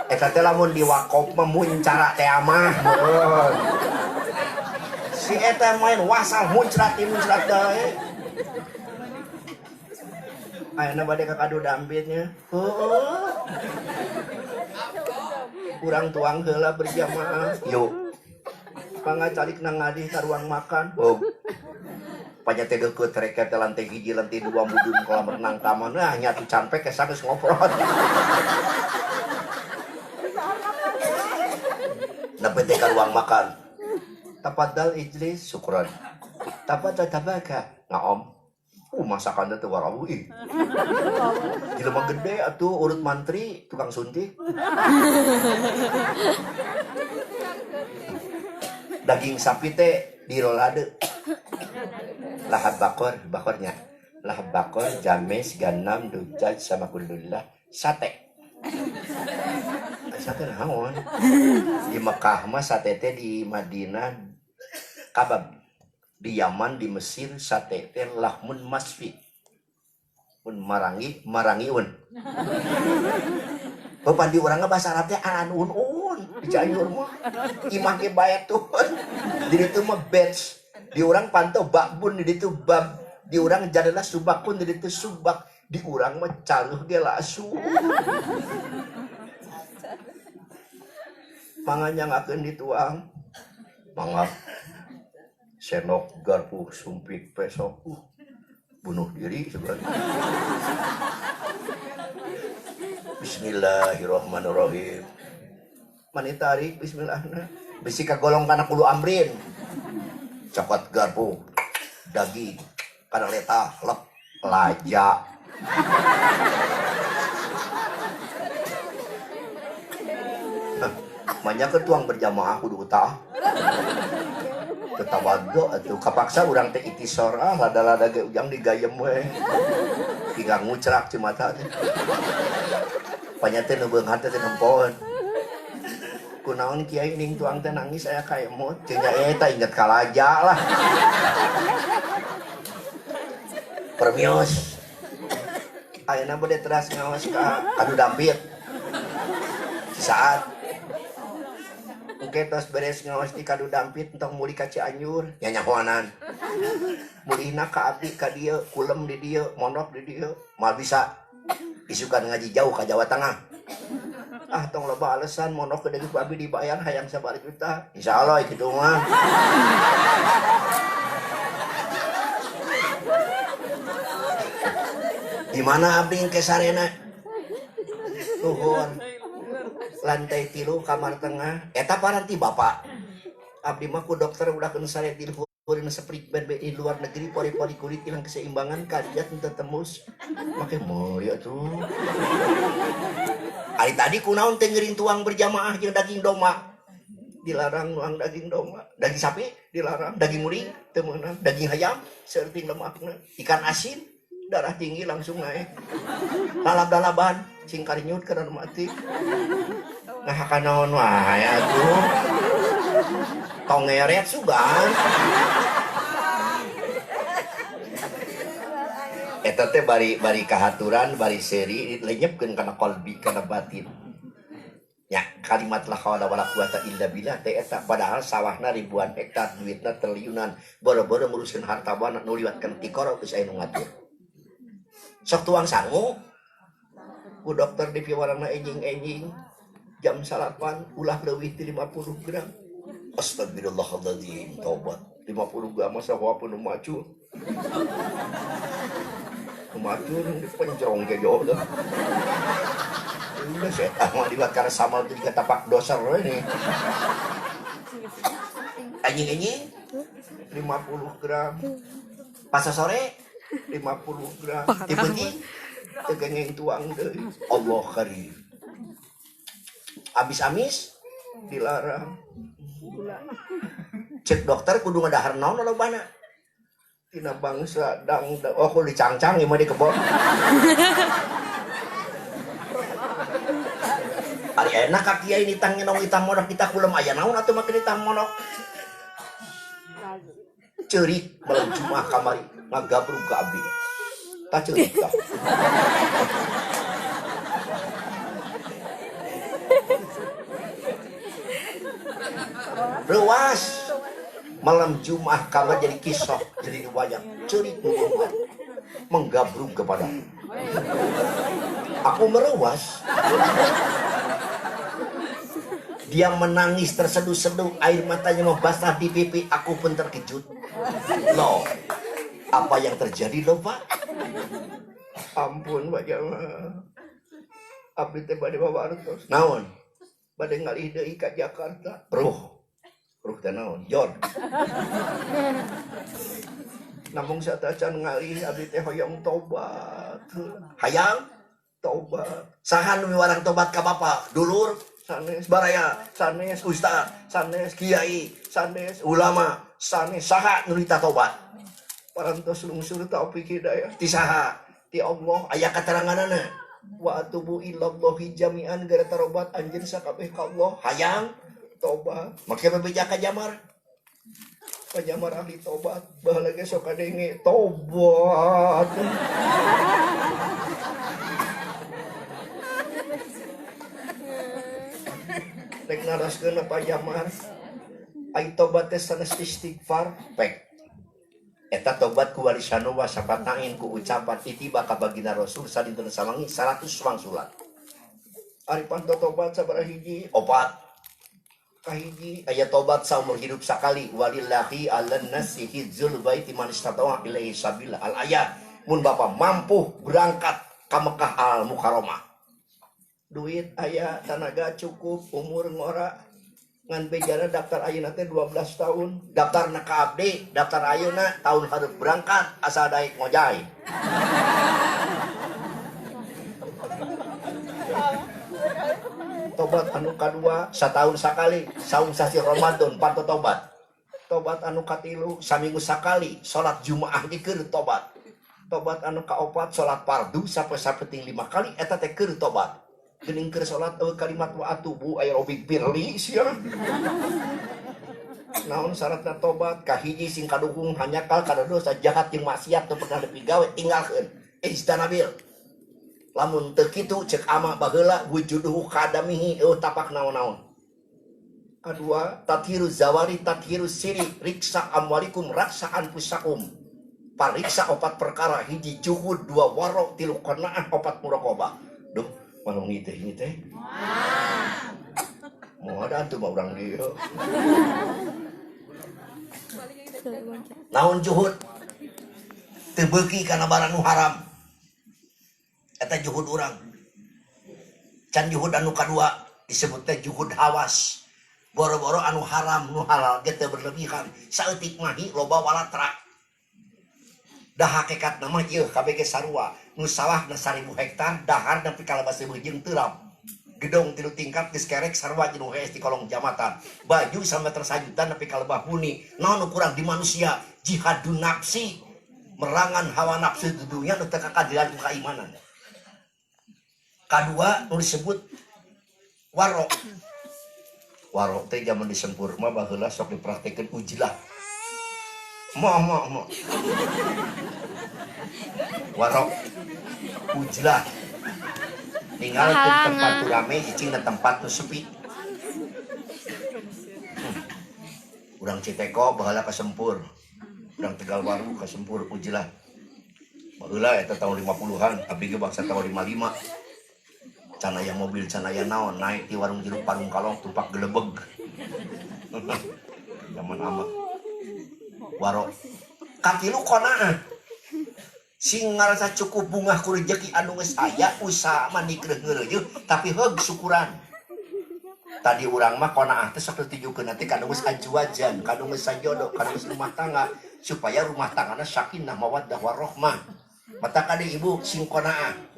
Eta teh lamun diwakop mah muncara teh mah meureun. Si eta main wasal muncrat muncrat deui. Ayeuna bade ka kadu dampitnya. Heueuh. Urang tuang heula berjamaah. Yuk. Pangacalik nang ngadih ka ruang makan. Oh. Panya teh deukeut rek teh lantai hiji lantai dua mudun kolam renang taman. Nah nyatu canpek geus geus ngoprot. Nepi teh ka ruang makan. Tafadhal ijlis syukran. Tafadhal tabaka. Ngaom. Masakannya teh warawu ih. Jelema gede atuh urut mantri tukang suntik. Daging sapi teh dirolade. Lahab bakor, bakornya. Lahab bakor, james, ganam, dujaj sama kulullah, sate. Sate naon? Di Mekah mah sate teh di Madinah kabab. Di Yaman, di Mesir, sate teh lahmun masfi. Un marangi, marangiun. Bapak di urang bahasa Arab teh aran un-un. Di Cianjur mah imah ge bae tuh. Di ditu mah bench. Di urang pantau bakbun, di ditu bab. Di urang jadalah subakun, di ditu subak. Di urang mah caluh ge lasu. Manganyangakeun dituang. Mangga. Senok, garpu, sumpit, pesok, bunuh diri sebenarnya. Bismillahirrahmanirrahim. Manitarik bismillahna. Bisi kagolong kana kulu amrin. Cokot garpu, daging, kana letah, lep, laja. Manya ketuang berjamaah kudu utah. Ketawago atuh kapaksa urang teh itisor ah lada-lada ge ujang digayem we. Tinggal ngucrak ci mata teh. Panya teh nu beunghar teh nempoeun. Kunaon kiai ning tuang teh nangis aya ka emot. Cenah eta inget kalaja lah. Permios. Ayeuna bade teras ngaos ka kadu dampit. Saat engke tos beres ngaos di kadu dampit entong mulih ka Cianjur nyanyahoanan. Mulihna ka abdi ka dieu, kulem di dieu, mondok di dieu, moal bisa isukan ngaji jauh ka Jawa Tengah. Ah tong loba alasan mondok ke ku abdi dibayar hayang sabaraha juta. Insyaallah kitu mah. Di mana abdi engke sarena? Nuhun. Lantai 3 kamar tengah eta paranti bapak abdi mah ku dokter udah kena sare di luhureun seprik ben di luar negeri pori-pori kulit hilang keseimbangan kaliat teu tembus make moal tuh. Ari tadi kunaon teh ngeuring tuang berjamaah jeung daging domba dilarang nuang daging domba, daging sapi dilarang, daging muring teu meunang, daging hayam saeutik lemakna, ikan asin darah tinggi langsung naik, lalab-lalaban cing karinyut kana mati. Nah kanaon wae atuh. Tong ngeret sugan. Eta teh bari kahaturan, bari seri lenyepkeun kana qalbi kana batin. Ya, kalimat la haula wala quwata illa billah teh eta padahal sawahna ribuan hektar, duitna triliunan, boro-boro nguruskeun harta bana nu liwatkeun tikoro geus aya nu ngatur. Sok tuang sangu ku dokter di piwarangna enjing-enjing jam salapan ulah leuwih ti 50 gram. Astagfirullahaladzim, taubat. 50 gram masa walaupun nu macul. Nu macul dipenjrong ke jauh dah. Udah setan mah dibuat karena sama itu juga tapak doser ini. Anjing-anjing 50 gram. Pasar sore 50 gram. Tipe-tipe tegengeng tuang deui. Allah karim. Abis amis Dilarang. Cek dokter kudu ngadahar naon lobana? Tina bangsa dang oh kudu dicangcang ieu mah di kebon. Ari enak ka kiai nitah ngenong itah monok itah kulem aya naon atuh make nitah monok. Ceurik malam Jumat kamari ngagabrug ka abdi. Tah ceurik tah. Reuas malam Jumat kamar jadi kisah, jadi riwayat, ceurik nu menggabrug kepada aku meruas. Dia menangis terseduh-seduh, air matanya membasah di pipi, aku pun terkejut. Loh, apa yang terjadi loh Pak? Ampun Pak Jamal. Abdi teh bade mawartos. Naon? Bade ngalih deui ka Jakarta. Ruh. Ruh teh naon? Jor. Namung satacan ngalih abdi teh hoyong tobat. Hayang tobat. Saha nu miwarang tobat ka bapa? Dulur, sanes, baraya, sanes, ustaz, sanes, kiai, sanes, ulama, sanes. Saha nu nitah tobat? Parantos lungsur taufik hidayah. Ti saha? Ti Allah. Aya kateranganana. Wa atubu ilallahi jami'an gara tarobat anjeun sakabeh ka Allah. Hayang tobat. Make bebeja ka Jamar. Pajamar ahli tobat, baheula ge sok kadenge tobat. Rek naraskeun Pajamar. Ai tobat teh sanes istighfar. Pek. Eta tobat ku walisanu wa sapatain ku ucapan itiba ka baginda Rasul sadinten sawangi 100 wangsulan. Ari panto tobat sabaraha hiji? Opat. Kahiji aya tobat saumur hidup sakali walillahi 'alan nasi hijjul baiti man istata'a ilaihi sabila. Al ayat mun bapa mampu berangkat ka Mekah al Mukarramah. Duit aya, tanaga cukup, umur ngora. Ngan bejana daftar ayeuna teh 12 tahun. Daftarna ka abdi, daftar ayeuna tahun hareup berangkat asa daek ngojay. Tobat anu kadua satahun sakali, saum sasi Ramadan panto tobat. Tobat anu katilu saminggu sakali, salat Jumaah ge keur tobat. Tobat anu kaopat salat fardu sampai sapeting 5 kali eta teh keur tobat. Geuning keur salat eueuh kalimat wa atubu aya robik pirli sia. Naon syaratna tobat? Kahiji sing kaduhung hanyakal kana dosa jahat jeung maksiat teu pernah dipigawe tinggalkeun. Ijtanabil. Lamun teu kitu ceuk ama baheula wujuduhu kadamihi eueuh tapak naon-naon. Kadua tathiru zawari tathiru siri riksa amwalikum raksa anfusakum. Pariksa opat perkara, hiji juhud, 2 waro, 3 qanaah, 4 muraqabah. Duh, malah ngiteh ini teh. Mau ada antum mah urang dieu. Naon juhud? Teu beuki kana barang nu haram. Eta juhud urang. Can juhud anu kadua disebut teh juhud hawas. Boro-boro anu haram nu halal ge teu berlebihan. Saeutik mahi loba walatra. Dah hakikat nama ieu kabeh ge sarua. Nu sawahna 1000 hektar dahar nepi ka lebas leuwih jeung teuram. Gedong 3 tingkat geus kerek sarua jeung nu hees di kolong jambatan. Baju sameter sajuta nepi ka lebah buni. Naon nu kurang di manusia? Jihadun nafsi. Merangan hawa nafsu di dunia nu teu kakadiran ku kaimanan. Kadua nu disebut warok. Warok teh zaman di Sempur mah baheula sok dipraktekeun ujlah. Moh moh moh. Warok ujlah. Ninggalkeun tempat tu rame cicing na tempat tu sepi. Urang Citeko baheula ka Sempur. Urang Tegalwaru ka Sempur ujlah. Baheula eta tahun 50-an, abdi ge bangsa tahun 55. Can aya mobil, can aya naon, naik di warung jeruk parung kalong tumpak gelebeg. Zaman amat. Warok. Katilu qanaah. Sing ngarasa cukup bungah ku rejeki anu geus aya usaha mah nikreuh ngeureuyeuh tapi heug syukuran. Tadi urang mah qanaah teh sok ditujukeun nanti ka nu geus ajuajan, ka nu geus sajodoh, ka nu geus rumah tangga supaya rumah tanggana sakinah mawaddah warahmah. Mata kade ibu sing qanaah.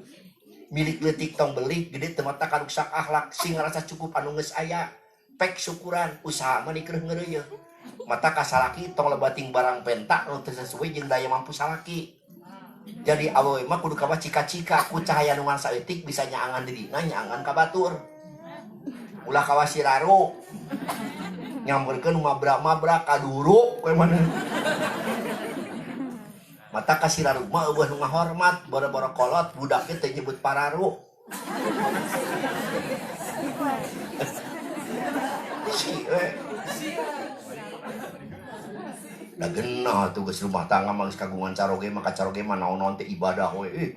Milik leutik tong beli, gede teu mata karuksak akhlak, sing ngarasa cukup anu geus aya. Pek syukuran usaha mah dikreuh ngeureuyeuh. Mata ka salaki tong lebating barang penta nu teu sesuai jeung daya mampu salaki. Jadi awewe mah kudu kawa cika-cika ku cahaya nu ngan saeutik bisa nyaangan dirina nyaangan ka batur. Ulah kawa siraru. Nyamperkeun mabrak-mabrak kaduruk we maneh. Mata ka siraru mah eueuh nu ngahormat, boro-boro kolot budak ge teu nyebut pararu. Si we. Da genah tuh geus rumah tangga mah geus kagungan caroge mah kacaroge mah naon-naon teh ibadah we. Ih.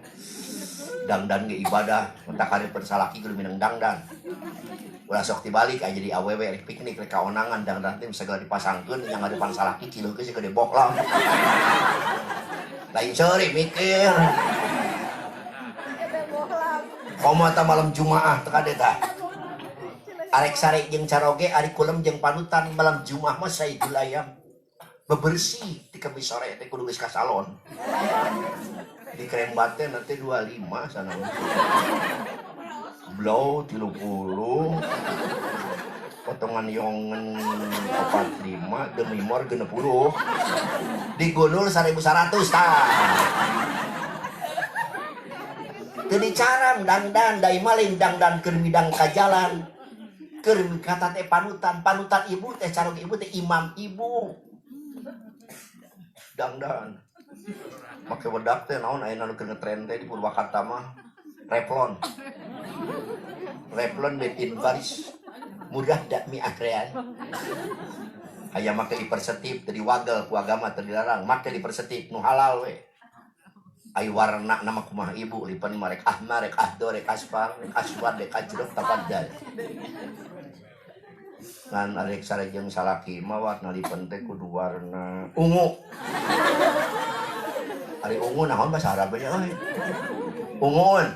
Dangdan ge ibadah, mentak hareupeun salaki kudu mineng dangdan. Ulah sok tibalik aya jadi awewe rek piknik rek kaonangan dangdan teh segala dipasangkeun yang ngadepan salaki cileuh geus gede boklang. Lain seuri mikir. Komo ta malam Jumaah teh kade tah. Arek sare jeung caroge, ari kulem jeung panutan malam Jumaah mah saidul ayam. Bebersih di Kamis sore teh kudu geus ka salon. Di krembat teh nanti 25 sana. Blow 30. Potongan yongen 45, demi mor 60. Digunul 1100 tah. Teu dicaram dangdan dai maling dangdan keur midang ka jalan. Keur kata teh panutan, panutan ibu teh caroge ibu teh imam ibu. Dangdan. Make wedak teh naon aya nu keur ngetren teh di Purwakarta mah Revlon. Revlon made in Paris. Murah dakmi akrean. Aya make lipersetip teu diwagel ku agama teu dilarang, make lipersetip nu halal we. Ai warna nama kumaha ibu lipen mah rek ahmar rek ahdo rek asfar rek aswad rek ajrok tafaddal. Ngan arek sare jeung salaki mah warna lipen teh kudu warna ungu. Ari ungu naon bahasa Arabnya euy? Unguun.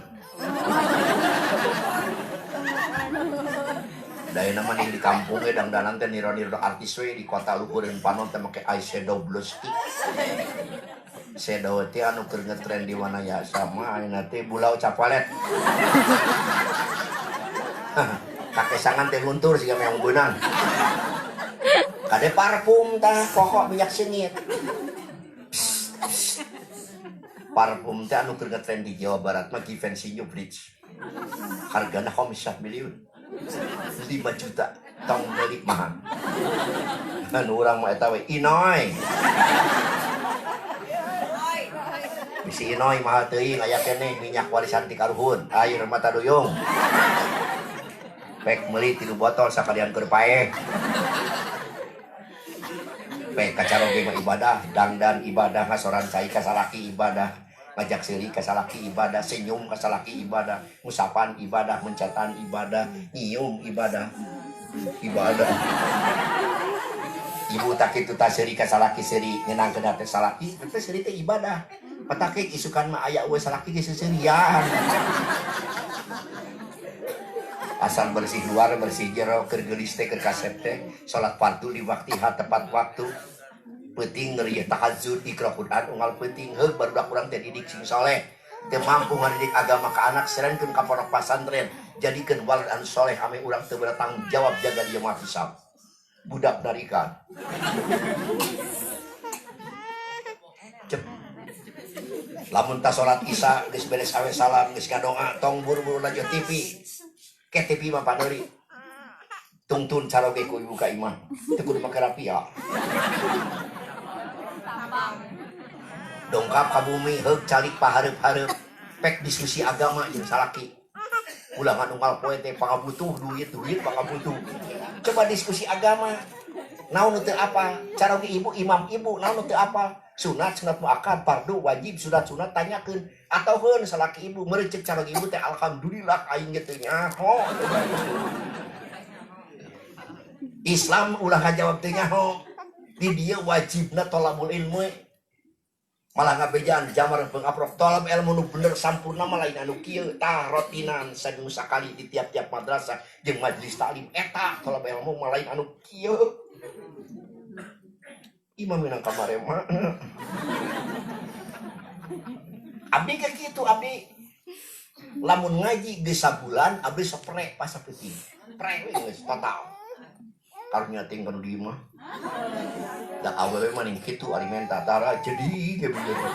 Dayana mah di kampung ge dangdanan teh niro-niro artis we di kota luhureun panon teh make eyeshadow blue stick. Shadow teh anu keur ngetren di Wanayasa mah ayeuna teh bulau capalet. Kakesangan teh luntur siga meong beunang. Kade parfum tah pokok minyak sengit. Parfum teh anu keur ngetren di Jawa Barat mah Givenchy New Bridge. Hargana 5 miliun. 5 juta tong meuli mahal. Anu urang mah eta we Inoy. Bisi Inoy mahal teuing aya keneh minyak warisan ti karuhun, air mata duyung. Pek meuli 3 botol sakalian keur paeh. Pek kacaroge mah ibadah, dangdan ibadah, ngasoran cai ka salaki ibadah, ngajak seuri ka salaki ibadah, senyum ka salaki ibadah, ngusapan ibadah, mencetan ibadah, nyium ibadah. Ibadah. Ibu tak kitu ta seuri ka salaki seuri nyenangkeun hate salaki, teh seuri teh ibadah. Patake isukan mah aya eueuh salaki geus seseurian. Asal bersih luar, bersih jero, keur geulis teh, keur kasep teh, salat fardu di waktiha tepat waktu. Peuting ngerieuh tahajud, iqra Quran unggal peuting, heug barudak urang teh didik sing soleh. Teu mampu ngadidik agama ka anak serenkeun ka pondok pasantren, jadikeun walad anu soleh ame urang teu bertanggung jawab jaga dia mah hisab. Budak narikan. Cep. Lamun ta salat isya geus beres awe salam geus ngadoa tong buru-buru lanjut TV. Ke TV mah padeuri. Tungtun caroge ku ibu ka imah. Teu kudu make rapia. Dongkap ka bumi heug calik pahareup-hareup. Pek diskusi agama jeung salaki. Ulah nganunggal poe teh pangabutuh duit-duit pangabutuh. Coba diskusi agama. Naon nu teu apal? Caroge ibu imam ibu naon nu teu apal? Sunat sunat muakkad fardu wajib sunat sunat tanyakeun atau heun salaki ibu meureun caroge ibu teh alhamdulillah aing ge teu nyaho. Islam ulah ngajawab teu nyaho. Di dieu wajibna tolabul ilmu. Malah ngabejaan jamar pengaprok tolab ilmu nu bener sampurna mah lain anu kieu tah rotinan saminggu sakali di tiap-tiap madrasah jeung majelis taklim eta tolab ilmu mah lain anu kieu. Imam minang kamarema. Abdi ke kitu abdi lamun ngaji geus sabulan abdi sok prek pas sapeuting. Prek we geus total. Karunya ting kanu di imah. Da awewe mah ning kitu ari menta tara jadi ge begitu.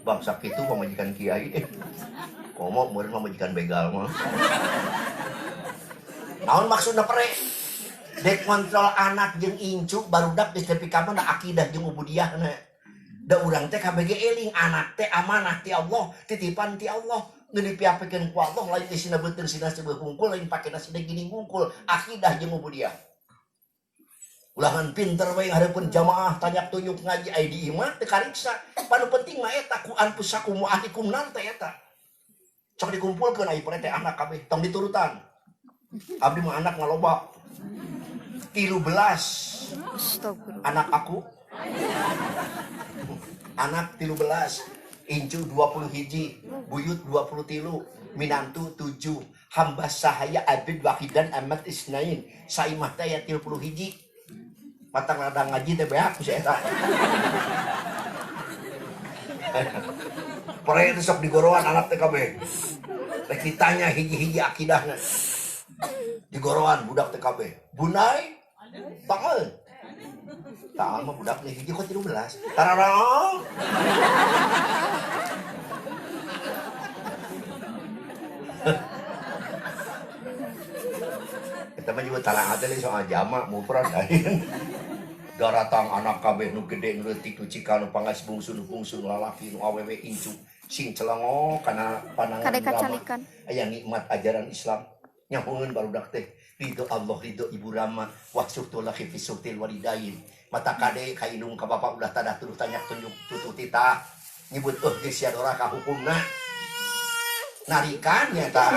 Bangsa kitu pamajikan kiai. Komo meureun pamajikan begal mah. Naon maksudna pere? Dek kontrol anak jeung incu barudak geus tepi ka mana akidah jeung ubudiyahna. Da urang teh KBG eling anak teh amanah ti Allah, titipan ti Allah. Nu dipiapekeun ku Allah lain isina beuteung sina seubeuh hungkul lain pakena sina gini hungkul, akidah jeung ubudiyah. Ulangan pinter we hareupeun jamaah tanyak tunjuk ngaji ai di imah teu kariksa. Panu penting mah eta ku anfusakum wa ahlikum nar teh eta. Sok dikumpulkeun ai teh anak kabeh tong diturutan. Abdi mah anak ngaloba. 13 anak aku. Anak 13, incu 20 hiji, buyut 23, minantu 7, hamba sahaya abid wahidan amat isnain, saimah teh aya 30 hiji. Matang ladang ngaji teh beak ku si eta. Pore teh sok digoroan anak teh kabeh. Rek ditanya hiji-hiji akidahna. Digoroan budak teh kabeh. Bunai tangan. Tangan mah budak teh hiji kok 13. Tararang. Eta mah juga talang ate soal jamak mufrad lain. Daratang anak kabeh nu gede nu leutik nu cikal nu panggas bungsu nu bungsu nu lalaki nu awewe incu sing celongo kana panangan rama. Aya nikmat ajaran Islam. Nyahungeun barudak teh ridho Allah ridho Ibu Rama wa suhtullahi fi suhtil walidain. Mata kade ka indung ka bapak ulah tadah tuduh tanyak tunjuk tutuh titah nyebut euh geus sia dora ka hukumna. Narikan nya tah.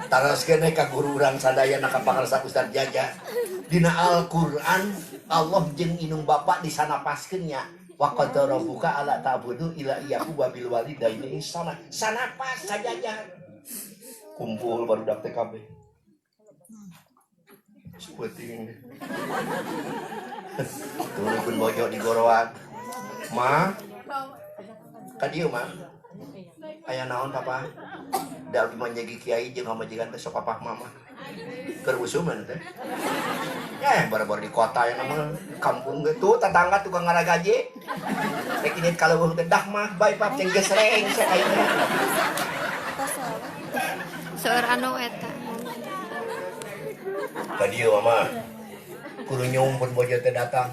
Taras kene ka guru urang sadayana ka pangarsa Ustaz Jaja. Dina Al-Qur'an Allah jeung indung bapak disanapaskeun nya. Wa qad rabbuka alla ta'budu illa iyyahu wa bil walidaini ihsana. Sanapas sajajar. Kumpul barudak TKB. Seperti ini. Turun bojo di goroan. Ma. Ka dieu ma. Aya naon papa? Da abdi mah jadi kiai jeung pamajikan teh sok papah mama. Keur usuman teh. Baru-baru di kota yang nama kampung gitu tetangga tukang ngaragaje. Rek ini kalau teh dah mah bae pap jeung gesreng sakayana. Seueur anu eta. Ka dieu mama. Kudu nyumpun bojo teh datang.